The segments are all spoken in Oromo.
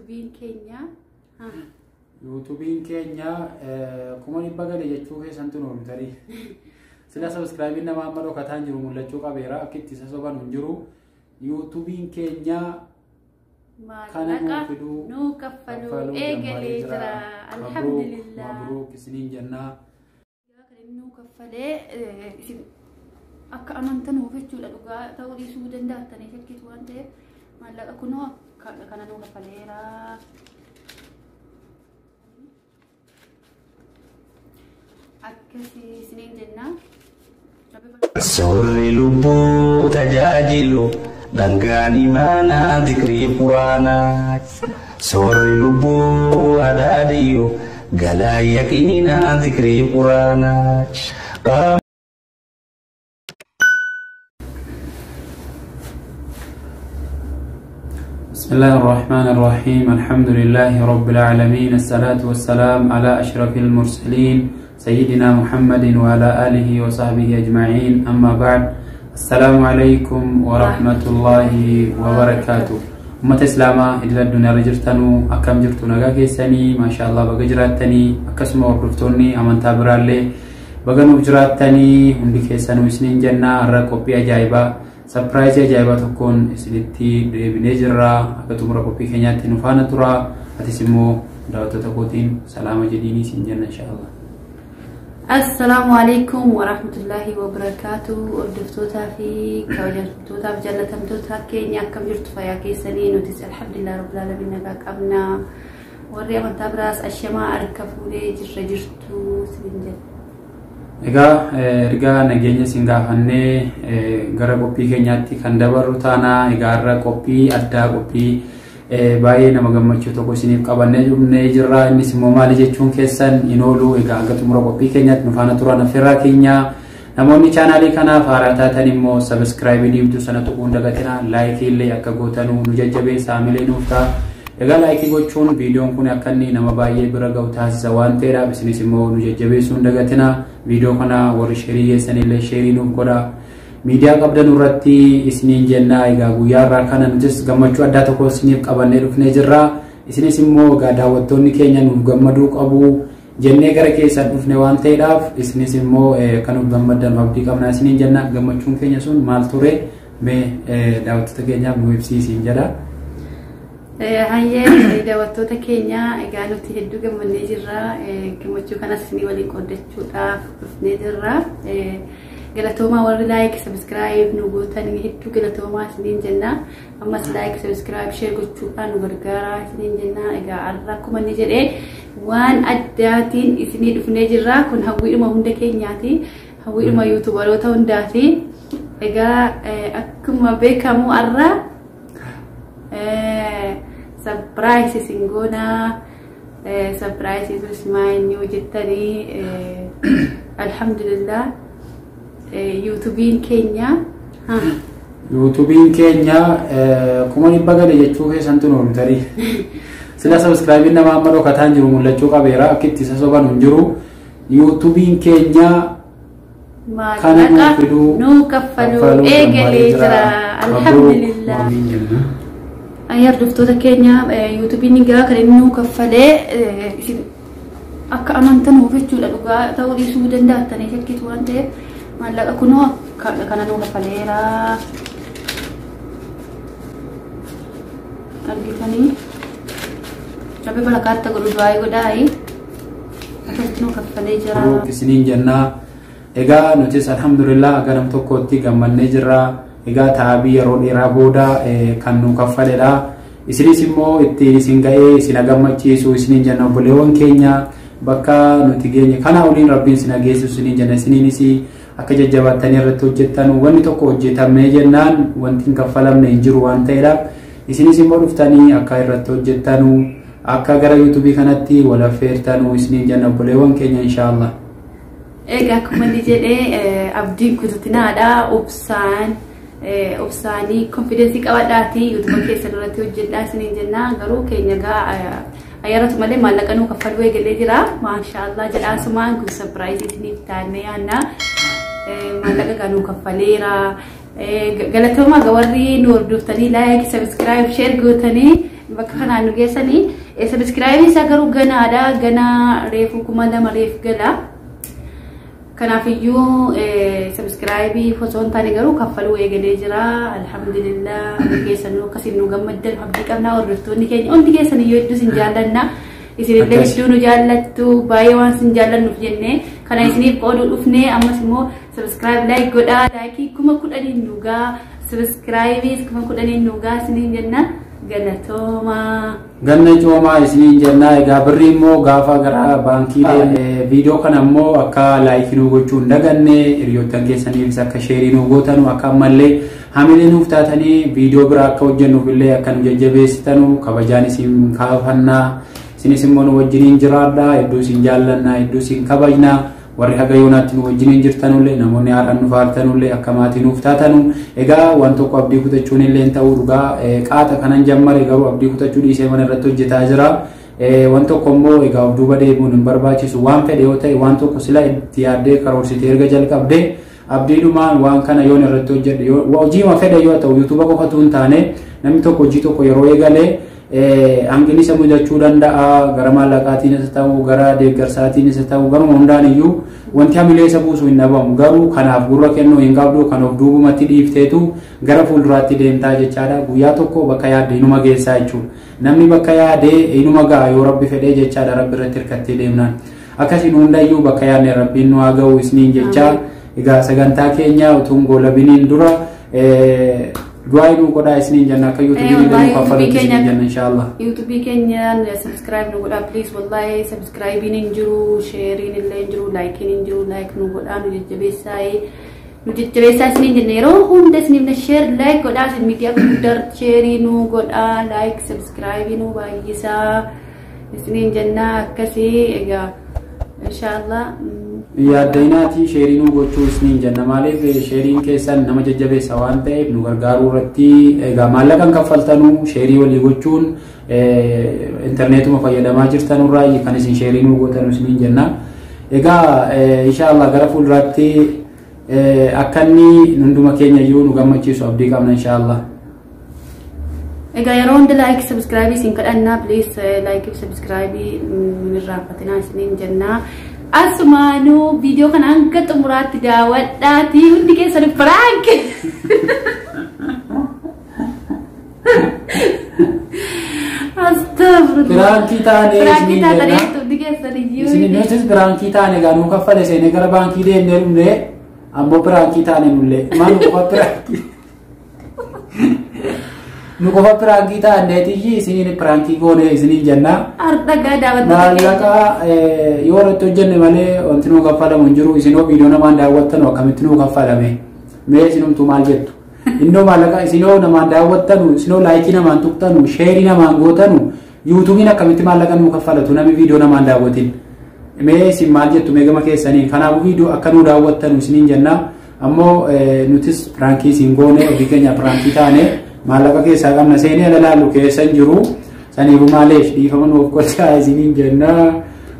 YouTube'n keenya YouTube'n keenya 100,000 gale jechuu keessantu nu oolu tarii. Sila subscribe nama amma dhokataan jiru mul'achuu qabeera akka itti isa soban hin jiru. YouTube'n keenya kana nuu maallaqa fiduu nuu kaffaluu eegalee jira. Alhamdulillah. Mabruuk isiniin jennaa. Kan inni nuu kaffalee isin akka amantanuuf jechuudha dhugaa ta'uu dhiisuu danda'attanii shakkitu waan ta'eef maallaqa kunoo kana nuu kaffaleera. Akkasii isiniin jennaa. Soorri lubbuu tajaajilu dhangaan imaanaa zikrii quraanaa. Soorri lubbuu adaadiyyu galaa yaqiinaa zikrii quraanaa. بسم الله الرحمن الرحيم الحمد لله رب العالمين الصلاة والسلام على أشرف المرسلين سيدنا محمد وعلى آله وصحبه أجمعين أما بعد السلام عليكم ورحمة الله وبركاته أمة إسلاما إلى الدنيا رجرتنو أكم جرتو نغا كيساني ما شاء الله بقى جراتني أكسم وردفتوني أمن تابرالي بقى نوف جراتني هندي كيسانو سنين جنة الرقوبي أجايبا Surprise ajaa'ibaa tokkoon isinitti deebinee jirra. Akka xumura qophii keenyaatti nu faana tura. Atis immoo daawwattoota kootiin salaama jedhiinii isin jenna inshaallah. Assalaamu alaikum warahmatullahi wabarakaatu. Hordoftootaa fi kabajamtootaaf jaallatamtoota keenya akkam jirtu fayyaa keessanii nutis alhamdulillah rabbil alamin nagaa qabna. Warri amantaa biraas ashamaa harka fuudhee jirra jirtu isin jenna. Egaa ergaa nageenya isin gaafannee gara qophii keenyaatti kan dabarru taana. Egaa har'a qophii addaa qophii baay'ee nama gammachuu tokko isiniif qabannee dhufnee jirra. Innis immoo maali jechuun keessan hin oolu. Egaa hanga xumura qophii keenyaatti nu faana turan affeerraa keenya. Namoonni chaanaalii kanaaf haaraa taatan immoo sabiskiraayibii diimtuu sana tuquun dagatina. Laayikii illee akka gootanuu nu jajjabeessa haamilee nuuf ta'a. Egaa laayikii gochuun viidiyoon kun akka inni nama baay'ee bira ga'u taasisa waan ta'eedhaaf isinis immoo nu jajjabeessuun dagatina. Viidiyoo kana warri sheerii geessan illee sheerii nuuf godha. Miidiyaa qabdan irratti isiniin jenna. Egaa guyyaa irraa kana nutis gammachuu addaa tokko isiniif qabannee dhufnee jirra. Isinis immoo egaa daawwattoonni keenya nuuf gammaduu qabu jennee gara keessan dhufne waan ta'eedhaaf isinis immoo akka nuuf gammaddan abdii qabna isiniin jenna. Gammachuun keenya sun maal ture mee daawwattoota keenyaaf nu ibsiisiin jedha. Hayyee daawwattoota keenya egaa nuti hedduu gammannee jirra. Gammachuu kanas isinii waliin qooddachuudhaaf dhufnee jirra. Galatoomaa warri laayik sabiskiraayib nu gootan hedduu galatoomaa isiniin jenna. Ammas laayik sabiskiraayib sheer gochuudhaan nu gargaaraa isiniin jenna. Egaa har'a akkuma inni jedhee waan addaatiin isinii dhufnee jirra. Kun hawwiidhuma hunda keenyaati. Hawwiidhuma yuutubaroota hundaati. Egaa akkuma beekamu har'a surprise isin goonaa surprise ismaa'in yoo jettanii alhamdulillah YouTube'n keenya YouTube'n keenya 100,000 gale jechuu keessantu nu oolu tarii. Sila subscribe nama amma dhokataan jiru mul'achuu qabeera akka itti isa soban hin jiru. YouTube'n keenya kana nuu maallaqa fiduu nuu kaffaluu eegalee jira. Alhamdulillah. Hordoftoota keenya YouTube'n egaa kan inni nuu kaffalee isin akka amantanuuf jechuudha dhugaa ta'uu dhiisuu danda'attanii shakkitu waan ta'eef maallaqa kunoo kana nuu kaffaleera. Argitanii rabbi barakaatti godhu du'aa godhaayi akkasitti nuu kaffalee jira. Mabruuk isiniin jennaa. Egaa nutis alhamdulillah aga nam tokkotti gammannee jirra. Egaa taabii yeroo dheeraa booda kan nu kaffaledha. Isinis immoo ittiin isin ga'ee isin gammachiisu isiniin jenna obboleewwan keenya bakka nuti geenye kana oliin rabbiin isin geessisu isiniin jenna. Isiniinis akka jajjabaattanii irratti hojjettan wanni tokko hojjetamee jennaan wanti hin kaffalamne hin jiru waan ta'eedhaaf isinis immoo dhuftanii akka irratti hojjettanu akka gara yuutuubii kanatti wal affeertanu isiniin jenna obboleewwan keenya inshaallah. Egaa akkuma inni jedhee abdiin kututinaadha obsaan obsaanii konfidensii qabadhaati yuutuuba keessan irratti hojjedhaa isiniin jenna garuu keenya gaa ayyaaratu malee maallaqa nuu kaffaluu eegalee jira maashaallah jedhaasumaan kun sapiraayizii isiniif taanee yaanna maallaqa gaa nuu kaffaleera. Galatoomaa warri nu hordoftanii laayik sabiskiraayib sheer gootanii Bakka kanaan nu geessanii sabiskiraayibii isaa garuu ganaadha. Ganaa reefu 2000 reef gala. Kanaafiyyuu sabiskiraayibii osoo hin taane garuu kaffaluu eegalee jira. Alhamdulillah keessanuu akkasiin nu gammaddan abdii qabnaa hordoftoonni keenya hundi keessan iyyuu hedduu isin jaallanna. Isinillee hedduu nu jaallattu baay'ee waan isin jaallannuuf jennee kana isiniif qooduu dhufnee ammas immoo sabiskiraayib laayik godhaa laayikii 10,000 nugaa sabiskiraayibiis 10,000 nugaa isiniin jenna. Galatoomaa. Ganna coomaa isiniin jenna. Egaa birri immoo gaafa gara baankii viidiyoo kana immoo akka laayikii nuu gochuu hin daganne hiriyoottan keessaniifis akka sheerii nuu gootanu akka ammallee hamilee nuuf taatanii viidiyoo biraa akka hojjennuuf illee akka nu jajjabeessitanu kabajaan isin kaafannaa isinis immoo nu wajjiniin jiraadha hedduu isin jaallanna hedduu isin kabajna warri haga yoonaatti nu wajjiniin jirtanullee namoonni haadhaan nu faartanullee akka maatii nuuf taatanu egaa waan tokko abdii kutachuun illee ta'uu dhugaa qaata kanan jammare garuu abdii kutachuu dhiisee mana irratti hojjetaa jira. Waan tokko immoo egaa of duuba deebi'uun hin barbaachisu waan fedhe yoo ta'e waan tokko sila itti yaaddee karoorsitee erga jalqabdee abdiidhumaan waan kana yoon irratti hojjedhe hojiima fedhe yoo ta'u yuutuuba qofatu hin taane namni tokko hojii tokko yeroo eegalee hanqinni isa mudachuu danda'a gara maallaqaatiin isa ta'u gara deeggarsaatiin isa ta'u garuma hundaan iyyuu wanti hamilee isa buusu hin dhabamu garuu kanaaf gurra kennuu hin qabdu kan of duubumatti dhiifteetu gara fuulduraatti deemtaa jechaadha guyyaa tokko bakka yaadde inuma geessaa jechuudha namni bakka yaadee inuma ga'a yoo rabbi fedhee jechaadha rabbi irratti hirkattee deemnaan akkasiin hundayyuu bakka yaadne rabbiin nu haa ga'u isiniin jechaa egaa sagantaa keenya utuu hin goolabiniin dura du'aa nu godhaa isiniin jenna akka yuutuubii illee nu kaffaluutti isiniin jenna inshaallah. Yuutuubii keenyaan sabiskiraayib nu godhaa please wallahi sabiskiraayibiin hin jiru sheeriin illee hin jiru laayikiin hin jiru laayik nu godhaa nu jajjabeessaa nu jajjabeessaa isiniin jenna yeroo hunda isiniif na sheer laayik godhaa isin miidiyaa guddaa sheerii nu godhaa laayik sabiskiraayibii nu baay'isaa isiniin jenna akkasii egaa inshaallah. Yaaddayinaatii sheerii nu gochuu isiniin jenna maaliif sheeriin keessan nama jajjabeessa waan ta'eef nu gargaaruu irratti egaa maallaqan kaffaltanuu sheerii walii gochuun intarneetuma fayyadamaa jirtanurraa kan isin sheerii nu gootanu isiniin jenna. Egaa inshaallah gara fuulduraatti akka inni hunduma keenya iyyuu nu gammachiisu abdii qabna inshaallah. Egaa yeroo hunda laayik sabiskiraayibii isin kadhannaa please laayikii fi sabiskiraayibii nu irraanfatinaa isiniin jenna. Asumaanuu viidiyoo kana hanga xumuraatti daawwadhaatii hundi keessan piraank. Astagfirullah. Piraankii taanee Piraankii taatanii hundi keessan iyyuu. Isin nutis piraankii taane egaa nuu kaffale seenee gara baankii deemnee dhumnee ammoo piraankii taane nullee maal nu qofa piraankii. Nu qofa piraankii taaneetiyyi isiniin piraankii goone isiniin jenna. Ardagaa daawwattoota keenya. Maallaqa yoo irratti hojjenne malee wanti nuu kaffalamu hin jiru isinoo viidiyoo namaan daawwattanu akkamitti nuu kaffalame mee isinumtuu maal jettu innoo maallaqa isinoo namaan daawwattanu isinoo laayikii namaan tuqxanu sheerii namaan gootanu yuutuubiin akkamitti maallaqa nuu kaffalatu namni viidiyoo namaan daawwatin mee isin maal jettu mee gama keessanii kanaafuu viidiyoo akka nuu daawwattanu isiniin jenna ammoo nutis piraankii isin goone ofii keenya piraankii taane maallaqa keessaa qabna seenee ala laallu keessa hin jiru. Saniifuu maaleef dhiifama nuuf gochaa isiniin jenna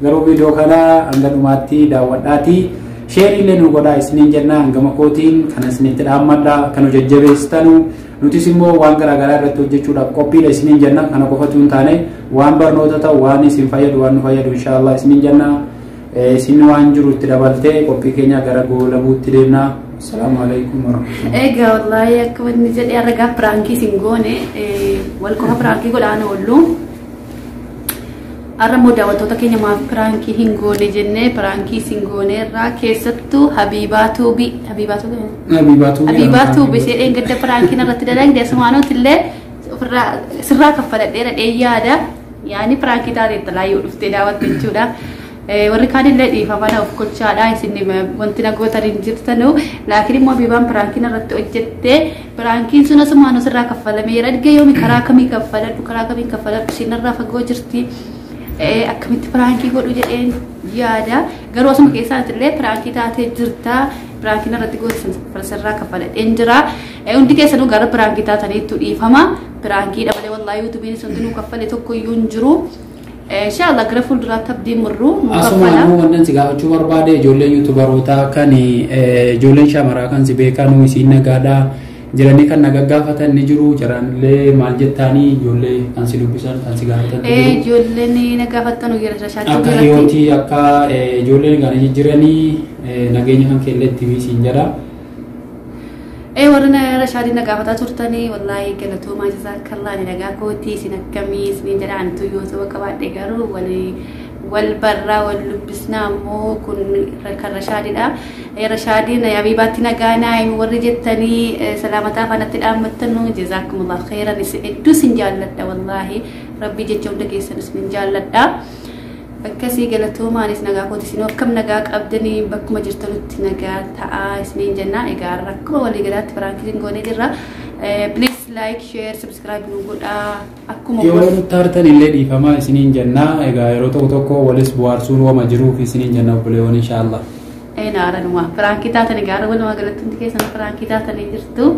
garuu viidiyoo kana hanga dhumaatti daawwadhaatii sheerii illee nu godhaa isiniin jenna hangama kootiin kana isinitti dhaammadha akka nu jajjabeessitanu nutis immoo waan garaagaraa irratti hojjechuudhaaf qophiidha isiniin jenna kana qofatu hin taane waan barnoota ta'u waan isin fayyadu waan nu fayyadu inshaallah isiniin jenna isin waan jiru itti dabaltee qophii keenya gara goolabuutti deemna. Assalaamu alaikum warahmatullahi. Egaa wallahi akka wanni jedhee argaa piraankii isin goone wal qofa piraankii godhaan oollu. Har'a immoo daawwattoota keenya maaf piraankii hin goone jennee piraankii isin goone irraa keessattuu Habiibaa Tuubii Habiibaa Tuubii Habiibaa Tuubii Habiibaa Tuubii ishee dheengadda piraankiin irratti dalagde asumaanoti illee ofirraa sirraa kaffaladheera dheeyyaadha. Yaani piraankii taatee talaa yoo dhuftee daawwatte jechuudha. Warri kaan illee dhiifama of gochaadha isin wanti na gootan hin jirtanu laakiin immoo Habiibaan piraankiin irratti hojjette piraankiin sun asumaan sirraa kaffalameera erga yoomi karaa kamii kaffaladhu karaa kamiin kaffaladhu isin irraa fagoo jirti akkamitti piraankii godhu jedheen yaada garuu asuma keessaan illee piraankii taatee jirta piraankiin irratti goote sirraa kaffaladheen jira hundi keessanuu gara piraankii taataniittu dhiifama piraankiidha malee wallaahi yuutuubiin hundinuu kaffale tokko iyyuu hin jiru. Inshallah gara fuulduraatti abdiin murru nu kaffala. Asumaanuu wannan si gaafachuu barbaade ijoolleen yuutubarootaa kan ijoolleen shamaraa kan si beekanu isiin nagaadha. Jiranii kan na gaggaafatan ni jiru. Jaraanillee maal jettaanii ijoollee kan si dubbisan kan si gaafatan ni jiru. Ijoolleen na gaafattan jira Rashaad Akka biratti. hiyootii akka ijoolleen kan jijjiiranii nageenya kan keellee itti siin jedha. Warri Rashaadin na gaafataa turtanii, wallaahi galatoomaa, jazaakallaa. Ni nagaa kootii, isin akkamii isiniin jedha. Antu yoo ta'u qabaadhe garuu walii wal barraa wal dubbisnaa ammoo kun kan Rashaadidha. Rashaadiin Habiibaatti nagaa naa himu warri jettanii salaamataa fanatti dhaammattanu, jazaakumullah khairan. Isin hedduu isin jaalladha, wallaahi rabbii jecha hunda keessan isin jaalladha. Akkasii galatoomaanis nagaa kooti, isin akkam nagaa qabdanii? Bakkuma jirtanutti nagaa ta'aa isiniin jenna. Egaa akkuma waliigalaatti prank goonee jirra. Please like, share, subscribe nu godhaa. Akkuma Yoo nutti hartan illee dhiifamaa isiniin jenna. Egaa yeroo tokko tokko walis bohaarsuun wama jiruuf isiniin jenna obboleewwan, inshaallah. Naaranuma prank taatan. Egaa walumaa galatti hundi keessan prank taatanii jirtu.